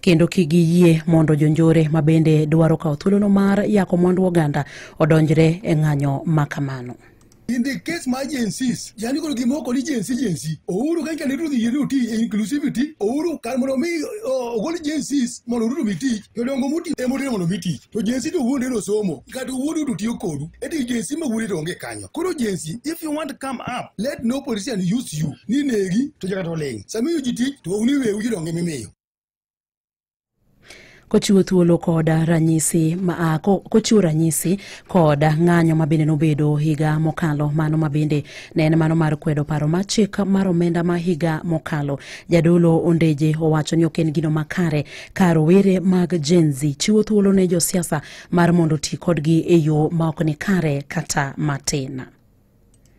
Kendo kik giyie mondo jonjore ma bende dwaro kawo thuolono mar yako mwandu oganda odonjre e ng'anyo ma kamano. In the case mar Gen Zs, yani koro gimoko ni Gen Z, Gen Z. Uhuru ka ne Ruto yie ni oti e inclusivity, Uhuru kar mondo mi ogol Gen Zs mondo Ruto mi tich, jodongo moti ema otero mondo mi tich. To Gen Z to wuonde no somo, kata wuodu to tiyo kodu. Eti Gen Z ma wuode to onge kanyo. Koro Gen Z, if you want to come up, let no politician use you. Ni negi to jaka to ling. Samiyo ji tich to uni weu jodongo emimiyo. Kochiwo thuolo kod ranyisi ma, kochiwo ranyisi kod ng'anyo ma bende nobedo higa mokalo, mano ma bende ne en mano mar kwedo paro mar chik mar omenda ma higa mokalo. Jadolo Ondeje owacho ni ok en gino makare ka rowere mag Gen Z chiwo thuolo ne josiasa mar mondo oti kodgi e yo ma ok ni kare kata matin.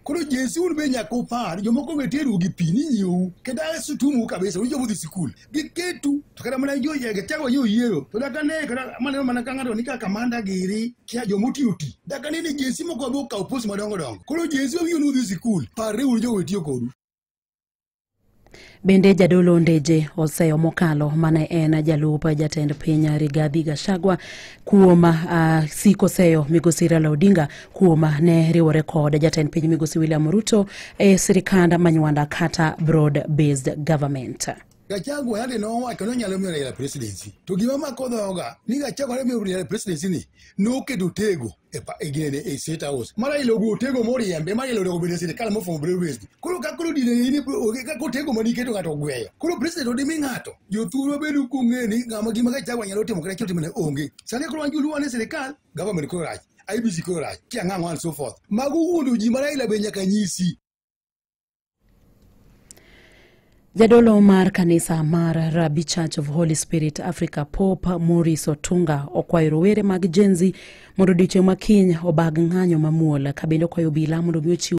Koro Gen Z un be nyaka upar, jomoko be teru gi pi ni nyiewu, kendo asutumu kabisa, un joma odhi sikul. Giketu, to kata mana jo Gachagua jo yiero, to daka ne kata maneno mana ka ng'ato ni kaka kamanda giri, kia joma otiyo ti. Daka ne ni Gen Z moko be okawo post madongo dongo. Koro Gen Z wawinjo ni udhi sikul, parre uru jogo tiyo kodu. Bende Jadolo Ondeje oseyo mokalo mane en jalup jatend piny Rigathi Gachagua kuom siko seyo migosi Raila Odinga kuom ne riwore kod jatend piny migosi William Ruto e sirikand Manywanda kata broad based government. Gachagua yande nowacho ni onyalo miyo Raila presidency. To gima mako dhoga ni Gachagua ne miyo Raila presidency ni noketo Tego e ginene e State House. Ma Raila ogo Tego moriembe, ma Raila onego bed e sirikal mofumo broad based. Koro ka koro dine in ka Tego maniketo ng'ato ogweyo. Koro president odimi ng'ato. Jothurwa bedo kong'e ni ng'ama gima Gachagua nyalo timo kata timo ne onge. Sani koro wan joluo wan e sirikal, government koro rach, IEBC koro rach, kia ng'ang'o and so forth. Mago wuondo ji ma Raila be nyaka nyisi. Jadolo mar kanisa mar Rabi Church of Holy Spirit Africa Pope Maurice Otunga okwayo rowere mag Gen Z mondo odiochieng' ma kiny obag ng'anyo mamuol ka bende okwayo obila mondo mi ochiw